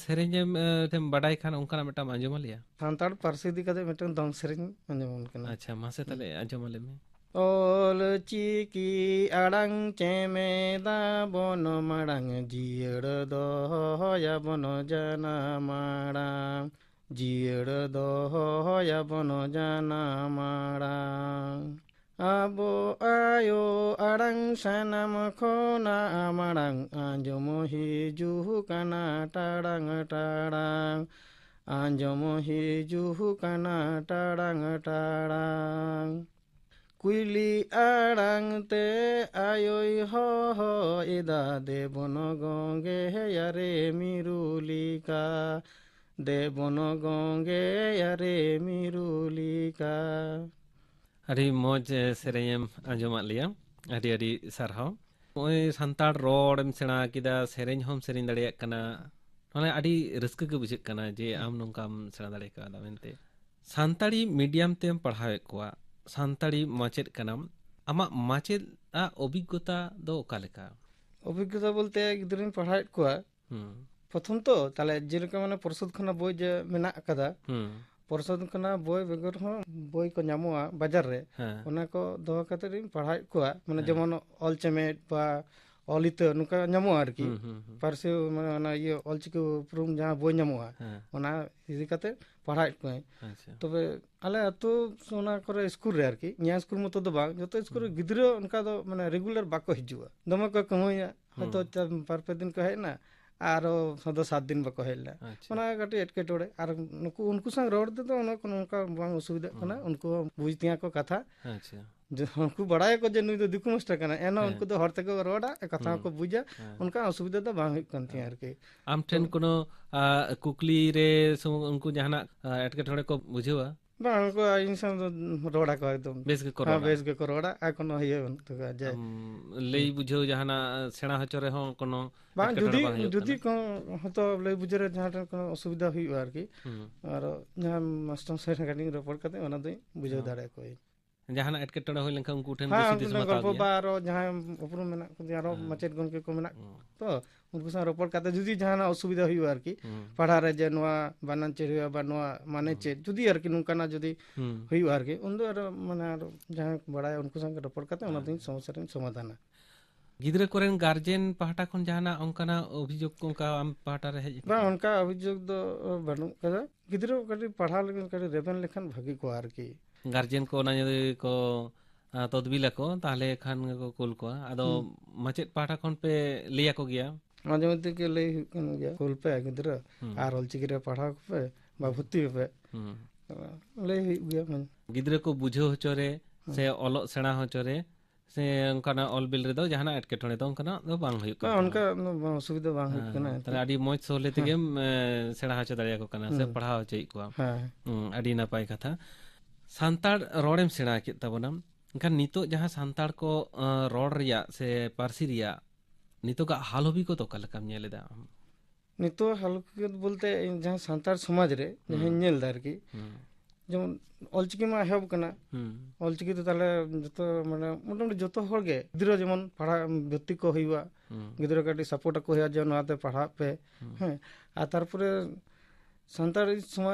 ᱥᱮᱨᱮᱧ ᱮᱢ, ᱮ, ᱮᱢ ᱵᱟᱰᱟᱭ ᱠᱷᱟᱱ ᱚᱱᱠᱟᱱᱟᱜ ᱢᱤᱫᱴᱟᱝ ᱟᱸᱡᱚᱢ ᱟᱞᱮᱭᱟ᱾ ᱥᱟᱱᱛᱟᱲ ᱯᱟᱹᱨᱥᱤ ᱤᱫᱤ ᱠᱟᱛᱮ ᱢᱤᱫᱴᱟᱝ ᱫᱚᱝ ᱥᱮᱨᱮᱧ ᱟᱸᱡᱚᱢ ᱟᱢ ᱠᱟᱱᱟ᱾ ᱟᱪᱪᱷᱟ, ᱢᱟᱥᱮ ᱦᱩᱸ᱾ ᱛᱟᱦᱞᱮ ᱟᱸᱡᱚᱢ ᱟᱞᱮ ᱢᱮ᱾ ᱚᱞ ᱪᱤᱠᱤ ᱟᱲᱟᱝ ᱪᱮᱢᱮᱫᱟ ᱵᱚᱱ ᱢᱟᱲᱟᱝ, ᱡᱤᱭᱟᱹᱲ ᱫᱚᱦᱚᱭᱟᱵᱚᱱ ᱡᱟᱱᱟᱢ ᱟᱲᱟᱝ, ᱡᱤᱭᱟᱹᱲ ᱫᱚᱦᱚᱭᱟᱵᱚᱱ ᱡᱟᱱᱟᱢ ᱟᱲᱟᱝ᱾ ᱟᱵᱚ ᱟᱭᱳ ᱟᱲᱟᱝ ᱥᱟᱱᱟᱢ ᱠᱷᱚᱱᱟᱜ ᱢᱟᱲᱟᱝ, ᱟᱸᱡᱚᱢ ᱦᱤᱡᱩᱜ ᱠᱟᱱᱟ ᱴᱟᱲᱟᱝ ᱴᱟᱲᱟᱝ, ᱟᱸᱡᱚᱢ ᱦᱤᱡᱩᱜ ᱠᱟᱱᱟ ᱴᱟᱲᱟᱝ ᱴᱟᱲᱟᱝ᱾ ᱠᱩᱭᱞᱤ ᱟᱲᱟᱝ ᱛᱮ ᱟᱭᱳᱭ ᱦᱚᱦᱚᱭᱮᱫᱟ, ᱫᱮᱵᱚᱱ ᱜᱚᱝᱜᱮᱭᱟ ᱨᱮ ᱢᱤᱨᱩ ᱞᱮᱠᱟ, ᱫᱮᱵᱚᱱ ᱜᱚᱝᱜᱮᱭᱟ ᱨᱮ ᱢᱤᱨᱩᱞᱤᱠᱟ᱾ ᱟᱹᱰᱤ ᱢᱚᱡᱽ, ᱮ, ᱥᱮᱨᱮᱧ ᱮᱢ ᱟᱸᱡᱚᱢᱟᱫ ᱞᱮᱭᱟ᱾ ᱟᱹᱰᱤ ᱟᱹᱰᱤ ᱥᱟᱨᱦᱟᱣ᱾ ᱱᱚᱜᱼᱚᱭ ᱥᱟᱱᱛᱟᱲ ᱨᱚᱲ ᱮᱢ ᱥᱮᱬᱟ ᱠᱮᱫᱟ, ᱥᱮᱨᱮᱧ ᱦᱚᱸᱢ ᱥᱮᱨᱮᱧ ᱫᱟᱲᱮᱭᱟᱜ ᱠᱟᱱᱟ, ᱢᱟᱱᱮ ᱟᱹᱰᱤ ᱨᱟᱹᱥᱠᱟᱹ ᱜᱮ ᱵᱩᱡᱷᱟᱹᱜ ᱠᱟᱱᱟ ᱡᱮ ᱟᱢ ᱱᱚᱝᱠᱟᱢ ᱥᱮᱬᱟ ᱫᱟᱲᱮ ᱠᱟᱣᱫᱟ ᱢᱮᱱᱛᱮ᱾ ᱥᱟᱱᱛᱟᱲᱤ ᱢᱤᱰᱤᱭᱟᱢ ᱛᱮᱢ ᱯᱟᱲᱦᱟᱣᱮᱫ ᱠᱚᱣᱟ, ᱥᱟᱱᱛᱟᱲᱤ ᱢᱟᱪᱮᱫ ᱠᱟᱱᱟᱢ, ᱟᱢᱟᱜ ᱢᱟᱪᱮᱫ ᱟᱜ ᱚᱵᱷᱤᱜᱽᱜᱚᱛᱟ ᱫᱚ ᱚᱠᱟ ᱞᱮᱠᱟ? ᱚᱵᱷᱤᱜᱽᱜᱚᱛᱟ ᱵᱚᱞᱛᱮ ᱜᱤᱫᱽᱨᱟᱹᱧ ᱯᱟᱲᱦᱟᱣᱮᱫ ᱠᱚᱣᱟ᱾ ᱦᱩᱸ᱾ ᱯᱨᱚᱛᱷᱚᱢ ᱛᱚ, ᱛᱟᱦᱞᱮ ᱡᱮᱞᱮᱠᱟ ᱢᱟᱱᱮ ᱯᱚᱨᱥᱚᱫ ᱠᱷᱚᱱᱟᱜ ᱵᱳᱭ ᱡᱮ ᱢᱮᱱᱟᱜ ᱟᱠᱟᱫᱟ, ᱦᱩᱸ᱾ ᱯᱚᱨᱥᱚᱫ ᱠᱷᱚᱱᱟᱜ ᱵᱳᱭ ᱵᱮᱜᱚᱨ ᱦᱚᱸ ᱵᱳᱭ ᱠᱚ ᱧᱟᱢᱚᱜᱼᱟ ᱵᱟᱡᱟᱨ ᱨᱮ, ᱦᱮᱸ᱾ ᱚᱱᱟ ᱠᱚ ᱫᱚᱦᱚ ᱠᱟᱛᱮ ᱤᱧ ᱯᱟᱲᱦᱟᱣᱮᱫ ᱠᱚᱣᱟ᱾ ᱢᱟᱱᱮ ᱦᱮᱸ᱾ ᱡᱮᱢᱚᱱ ᱚᱞ ᱪᱮᱢᱮᱫ ᱵᱟ ᱚᱞ ᱤᱛᱟᱹ ᱱᱚᱝᱠᱟ ᱧᱟᱢᱚᱜᱼᱟ ᱟᱨᱠᱤ᱾ ᱦᱩᱸ, ᱦᱩᱸ, ᱦᱩᱸ᱾ ᱯᱟᱹᱨᱥᱤ ᱢᱟᱱᱮ ᱚᱱᱟ ᱤᱭᱟᱹ ᱚᱞᱪᱤᱠᱤ ᱩᱯᱨᱩᱢ ᱡᱟᱦᱟᱸ ᱵᱳᱭ ᱧᱟᱢᱚᱜᱼᱟ, ᱦᱮᱸ᱾ ᱚᱱᱟ ᱤᱫᱤ ᱠᱟᱛᱮ ᱯᱟᱲᱦᱟᱣᱮᱫ ᱠᱚᱣᱟᱧ᱾ ᱟᱪᱪᱷᱟ᱾ ᱛᱚᱵᱮ ᱟᱞᱮ ᱟᱹᱛᱩ ᱚᱱᱟ ᱠᱚᱨᱮ ᱥᱠᱩᱞ ᱨᱮ ᱟᱨᱠᱤ, ᱱᱤᱭᱟᱹ ᱥᱠᱩᱞ ᱢᱚᱛᱚ ᱫᱚ ᱵᱟᱝ, ᱡᱚᱛᱚ ᱥᱠᱩᱞ ᱨᱮ ᱦᱩᱸ᱾ ᱜᱤᱫᱽᱨᱟᱹ ᱚᱱᱠᱟ ᱫᱚ ᱢᱟᱱᱮ ᱨᱮᱜᱩᱞᱟᱨ ᱵᱟᱠᱚ ᱦᱤᱡᱩᱜᱼᱟ, ᱫᱚᱢᱮ ᱠᱚ ᱠᱟᱹᱢᱦᱟᱹᱭᱟ᱾ ᱦᱚᱭᱛᱚ ᱦᱩᱸ᱾ ᱪᱟ-, ᱵᱟᱨ ᱯᱮ ᱫᱤᱱ ᱠᱚ ᱦᱮᱡ ᱮᱱᱟ, ᱟᱨᱚ ᱥᱟᱫᱚ ᱥᱟᱛ ᱫᱤᱱ ᱵᱟᱠᱚ ᱦᱮᱡ ᱞᱮᱱᱟ᱾ ᱟᱪᱪᱷᱟ᱾ ᱚᱱᱟ ᱠᱟᱹᱴᱤᱡ ᱮᱴᱠᱮᱴᱚᱬᱮ᱾ ᱟᱨ ᱱᱩᱠᱩ, ᱩᱱᱠᱩ ᱥᱟᱶ ᱨᱚᱲ ᱛᱮᱫᱚ ᱚᱱᱟ ᱠᱳᱱᱳ ᱚᱱᱠᱟ ᱵᱟᱝ ᱚᱥᱩᱵᱤᱫᱷᱟᱜ ᱠᱟᱱᱟ, ᱦᱩᱸ᱾ ᱩᱱᱠᱩ ᱦᱚᱸ ᱵᱩᱡᱽ ᱛᱤᱧᱟᱹ ᱠᱚ ᱠᱟᱛᱷᱟ᱾ ᱟᱪᱪᱷᱟ᱾ ᱡᱮ ᱩᱱᱠᱩ ᱵᱟᱲᱟᱭᱟᱠᱚ ᱡᱮ ᱱᱩᱭ ᱫᱚ ᱫᱤᱠᱩ ᱢᱟᱥᱴᱟᱨ ᱠᱟᱱᱟᱭ, ᱮᱱᱦᱚᱸ ᱦᱮᱸ᱾ ᱩᱱᱠᱩ ᱫᱚ ᱦᱚᱲ ᱛᱮᱠᱚ ᱨᱚᱲᱟ, ᱠᱟᱛᱷᱟ ᱦᱩᱸ᱾ ᱦᱚᱸᱠᱚ ᱵᱩᱡᱟ, ᱦᱮᱸ᱾ ᱚᱱᱠᱟ ᱚᱥᱩᱵᱤᱫᱷᱟ ᱫᱚ ᱵᱟᱝ ᱦᱩᱭᱩᱜ ᱠᱟᱱ ᱛᱤᱧᱟᱹ ᱦᱮᱸ᱾ ᱟᱨᱠᱤ᱾ ᱟᱢ ᱴᱷᱮᱱ ᱛᱚ ᱠᱳᱱᱳ, ᱟ, ᱠᱩᱠᱞᱤ ᱨᱮ ᱥᱩ-, ᱩᱱᱠᱩ ᱡᱟᱦᱟᱱᱟᱜ, ᱟ, ᱮᱴᱠᱮᱴᱚᱬᱮ ᱠᱚ ᱵᱩᱡᱷᱟᱹᱣᱟ? ᱵᱟᱝ, ᱩᱱᱠᱩ ᱤᱧ ᱥᱟᱶ ᱫᱚ ᱨᱚᱲ ᱟᱠᱚ ᱮᱠᱫᱚᱢ᱾ ᱵᱮᱥ ᱜᱮᱠᱚ ᱦᱮᱸ, ᱨᱚᱲᱟ? ᱵᱮᱥ ᱜᱮᱠᱚ ᱨᱚᱲᱟ, ᱟᱨ ᱠᱳᱱᱳ ᱤᱭᱟᱹ ᱵᱟᱹᱱᱩᱜ ᱛᱟᱠᱚᱣᱟ ᱡᱮ ᱟᱢ ᱞᱟᱹᱭ ᱦᱩᱸ᱾ ᱵᱩᱡᱷᱟᱹᱣ ᱡᱟᱦᱟᱱᱟᱜ ᱥᱮᱬᱟ ᱦᱚᱪᱚ ᱨᱮᱦᱚᱸ ᱠᱳᱱᱳ ᱵᱟᱝ, ᱮᱴᱠᱮᱴᱚᱬᱮ ᱡᱩᱫᱤ, ᱵᱟᱝ ᱦᱩᱭᱩᱜ ᱡᱩᱫᱤ ᱠᱟᱱᱟ? ᱠᱳᱱᱳ ᱦᱚᱭᱛᱳ ᱞᱟᱹᱭ ᱵᱩᱡᱷᱟᱹᱣ ᱨᱮ ᱡᱟᱦᱟᱸ ᱴᱷᱮᱱ ᱠᱳᱱᱳ ᱚᱥᱩᱵᱤᱫᱷᱟ ᱦᱩᱭᱩᱜᱼᱟ ᱟᱨᱠᱤ, ᱦᱩᱸ᱾ ᱟᱨ ᱡᱟᱦᱟᱸ ᱢᱟᱥᱴᱟᱨ ᱥᱟᱦᱮᱵᱽ ᱥᱟᱞᱟᱜ ᱨᱚᱯᱚᱲ ᱠᱟᱛᱮ ᱚᱱᱟ ᱫᱚᱧ ᱵᱩᱡᱷᱟᱹᱣ ᱦᱩᱸ᱾ ᱫᱟᱲᱮᱭᱟᱠᱚᱣᱟᱹᱧ᱾ ᱡᱟᱦᱟᱱᱟᱜ ᱮᱴᱠᱮᱴᱚᱬᱮ ᱦᱩᱭ ᱞᱮᱱᱠᱷᱟᱱ ᱩᱱᱠᱩ ᱴᱷᱮᱱ ᱦᱮᱸ, ᱫᱤᱥ ᱩᱱᱠᱩ ᱦᱩᱫᱤᱥ ᱮᱢ ᱴᱷᱮᱱ ᱦᱟᱛᱟᱣ ᱜᱚᱞᱯᱚ ᱜᱮᱭᱟ? ᱵᱟ ᱟᱨᱚ ᱡᱟᱦᱟᱸᱭ ᱩᱯᱨᱩᱢ ᱢᱮᱱᱟᱜ ᱠᱚ ᱟᱨᱚ ᱦᱮᱸ᱾ ᱢᱟᱪᱮᱫ ᱜᱚᱢᱠᱮ ᱠᱚ ᱢᱮᱱᱟᱜ ᱦᱩᱸ᱾ ᱛᱚ, ᱩᱱᱠᱩ ᱥᱟᱶ ᱨᱚᱯᱚᱲ ᱠᱟᱛᱮ ᱡᱩᱫᱤ ᱡᱟᱦᱟᱱᱟᱜ ᱚᱥᱩᱵᱤᱫᱷᱟ ᱦᱩᱭᱩᱜᱼᱟ ᱟᱨᱠᱤ, ᱦᱩᱸ᱾ ᱯᱟᱲᱦᱟᱣ ᱨᱮ ᱡᱮ ᱱᱚᱣᱟ ᱵᱟᱱᱟᱱ ᱪᱮᱫ ᱦᱩᱭᱩᱜᱼᱟ ᱵᱟ ᱱᱚᱣᱟ ᱢᱟᱱᱮ ᱦᱩᱸ᱾ ᱪᱮᱫ, ᱡᱩᱫᱤ ᱟᱨᱠᱤ ᱱᱚᱝᱠᱟᱱᱟᱜ ᱡᱩᱫᱤ ᱦᱩᱸ᱾ ᱦᱩᱭᱩᱜᱼᱟ ᱟᱨᱠᱤ, ᱩᱱᱫᱚ ᱟᱨᱚ ᱢᱟᱱᱮ ᱟᱨᱚ ᱡᱟᱦᱟᱸᱭ ᱠᱚ ᱵᱟᱲᱟᱭᱟ ᱩᱱᱠᱩ ᱥᱟᱶ ᱜᱮ ᱨᱚᱯᱚᱲ ᱠᱟᱛᱮ ᱚᱱᱟ ᱦᱮᱸ᱾ ᱫᱚᱧ ᱥᱚᱢᱚᱥᱥᱟ ᱨᱤᱧ ᱥᱚᱢᱟᱫᱷᱟᱱᱟ᱾ ᱜᱤᱫᱽᱨᱟᱹ ᱠᱚᱨᱮᱱ ᱜᱟᱨᱡᱮᱱ ᱯᱟᱦᱴᱟ ᱠᱷᱚᱱ ᱡᱟᱦᱟᱱᱟᱜ ᱚᱱᱠᱟᱱᱟᱜ ᱚᱵᱷᱤᱡᱳᱜᱽ ᱠᱚ ᱚᱱᱠᱟ ᱟᱢ ᱯᱟᱦᱴᱟ ᱨᱮ ᱦᱮᱡ ᱵᱟᱝ, ᱟᱠᱟᱱᱟ? ᱚᱱᱠᱟ ᱚᱵᱷᱤᱡᱳᱜᱽ ᱫᱚ ᱵᱟᱹᱱᱩᱜ ᱠᱟᱫᱟ᱾ ᱜᱤᱫᱽᱨᱟᱹ ᱠᱟᱹᱴᱤᱡ ᱯᱟᱲᱦᱟᱣ ᱞᱮᱠᱷᱟᱱ, ᱠᱟᱹᱴᱤᱡ ᱨᱮᱵᱮᱱ ᱞᱮᱠᱷᱟᱱ ᱵᱷᱟᱹᱜᱤ ᱠᱚᱜᱼᱟ ᱟᱨᱠᱤ᱾ ᱜᱟᱨᱡᱮᱱ ᱠᱚ ᱚᱱᱟ ᱡᱩᱫᱤ ᱠᱚ, ᱟ, ᱛᱚᱫᱵᱤᱞ ᱟᱠᱚ, ᱛᱟᱦᱚᱞᱮ ᱠᱷᱟᱱ ᱜᱮᱠᱚ ᱠᱩᱞ ᱠᱚᱣᱟ᱾ ᱟᱫᱚ ᱦᱩᱸ᱾ ᱢᱟᱪᱮᱫ ᱯᱟᱦᱴᱟ ᱠᱷᱚᱱ ᱯᱮ ᱞᱟᱹᱭ ᱟᱠᱚ ᱜᱮᱭᱟ? ᱢᱟᱡᱷᱮ ᱢᱚᱫᱽᱫᱷᱮ ᱜᱮ ᱞᱟᱹᱭ ᱦᱩᱭᱩᱜ ᱠᱟᱱ ᱜᱮᱭᱟ, ᱠᱩᱞ ᱯᱮ ᱜᱤᱫᱽᱨᱟᱹ, ᱦᱩᱸ᱾ ᱟᱨ ᱚᱞᱪᱤᱠᱤ ᱨᱮ ᱯᱟᱲᱦᱟᱣ ᱠᱚᱯᱮ, ᱵᱟ ᱦᱩᱸ᱾ ᱵᱷᱚᱨᱛᱤ ᱯᱮ᱾ ᱦᱩᱸ᱾ ᱞᱟᱹᱭ ᱦᱩᱭᱩᱜ ᱜᱮᱭᱟ᱾ ᱜᱤᱫᱽᱨᱟᱹ ᱠᱚ ᱵᱩᱡᱷᱟᱹᱣ ᱦᱚᱪᱚ ᱨᱮ ᱦᱩᱸ᱾ ᱥᱮ ᱚᱞᱚᱜ ᱥᱮᱬᱟ ᱦᱚᱪᱚ ᱨᱮ ᱥᱮ ᱚᱱᱠᱟᱱᱟᱜ ᱚᱞ ᱵᱤᱞ ᱨᱮᱫᱚ ᱡᱟᱦᱟᱱᱟᱜ ᱮᱴᱠᱮᱴᱚᱬᱮ ᱫᱚ ᱚᱱᱠᱟᱱᱟᱜ ᱫᱚ ᱵᱟᱝ ᱦᱩᱭᱩᱜ ᱠᱟᱱ ᱵᱟᱝ, ᱛᱟᱢᱟ᱾ ᱚᱱᱠᱟ ᱫᱚ ᱵᱟᱝ, ᱚᱥᱩᱵᱤᱫᱷᱟ ᱵᱟᱝ ᱦᱩᱭᱩᱜ ᱠᱟᱱᱟ᱾ ᱦᱮᱸ, ᱛᱟᱦᱞᱮ ᱟᱹᱰᱤ ᱢᱚᱡᱽ ᱥᱚᱞᱦᱮ ᱛᱮᱜᱮᱢ ᱮ, ᱥᱮᱬᱟ ᱦᱚᱪᱚ ᱫᱟᱲᱮᱭᱟᱠᱚ ᱠᱟᱱᱟ ᱥᱮ ᱦᱩᱸ᱾ ᱯᱟᱲᱦᱟᱣ ᱦᱚᱪᱚᱭᱮᱫ ᱠᱚᱣᱟ᱾ ᱦᱮᱸ᱾ ᱦᱩᱸ, ᱟᱹᱰᱤ ᱱᱟᱯᱟᱭ ᱠᱟᱛᱷᱟ᱾ ᱥᱟᱱᱛᱟᱲ ᱨᱚᱲᱮᱢ ᱥᱮᱬᱟ ᱠᱮᱫ ᱛᱟᱵᱚᱱᱟ, ᱮᱱᱠᱷᱟᱱ ᱱᱤᱛᱚᱜ ᱡᱟᱦᱟᱸ ᱥᱟᱱᱛᱟᱲ ᱠᱚ ᱮ, ᱨᱚᱲ ᱨᱮᱭᱟᱜ ᱥᱮ ᱯᱟᱹᱨᱥᱤ ᱨᱮᱭᱟᱜ ᱱᱤᱛᱚᱜᱟᱜ ᱦᱟᱞ ᱦᱚᱵᱤ ᱠᱚᱫᱚ ᱚᱠᱟ ᱞᱮᱠᱟᱢ ᱧᱮᱞ ᱮᱫᱟ ᱟᱢ? ᱱᱤᱛᱚᱜ ᱦᱟᱞᱚᱛ ᱵᱚᱞᱛᱮ ᱤᱧ ᱡᱟᱦᱟᱸ ᱥᱟᱱᱛᱟᱲ ᱥᱚᱢᱟᱡᱽ ᱨᱮ ᱡᱟᱦᱟᱸᱧ ᱦᱩᱸ᱾ ᱧᱮᱞ ᱮᱫᱟ ᱟᱨᱠᱤ, ᱦᱩᱸ, ᱡᱮᱢᱚᱱ ᱚᱞᱪᱤᱠᱤ ᱢᱟ ᱮᱦᱚᱵ ᱠᱟᱱᱟ᱾ ᱦᱩᱸ, ᱚᱞᱪᱤᱠᱤ ᱫᱚ ᱛᱟᱦᱞᱮ ᱡᱚᱛᱚ, ᱢᱟᱱᱮ, ᱢᱚᱴᱟᱢᱩᱴᱤ ᱡᱚᱛᱚ ᱦᱚᱲ ᱜᱮ, ᱜᱤᱫᱽᱨᱟᱹ ᱡᱮᱢᱚᱱ ᱯᱟᱲᱦᱟᱜ ᱵᱷᱚᱨᱛᱤ ᱠᱚ ᱦᱩᱭᱩᱜᱼᱟ, ᱦᱩᱸ, ᱜᱤᱫᱽᱨᱟᱹ ᱠᱟᱹᱴᱤᱡ ᱥᱟᱯᱳᱨᱴ ᱟᱠᱚ ᱦᱩᱭᱩᱜᱼᱟ ᱡᱮ ᱱᱚᱣᱟᱛᱮ ᱯᱟᱲᱦᱟᱜ ᱯᱮ᱾ ᱦᱩᱸ᱾ ᱦᱮᱸ, ᱟᱨ ᱛᱟᱨᱯᱚᱨᱮ ᱥᱟᱱᱛᱟᱲ ᱥᱚᱢᱟᱡᱽ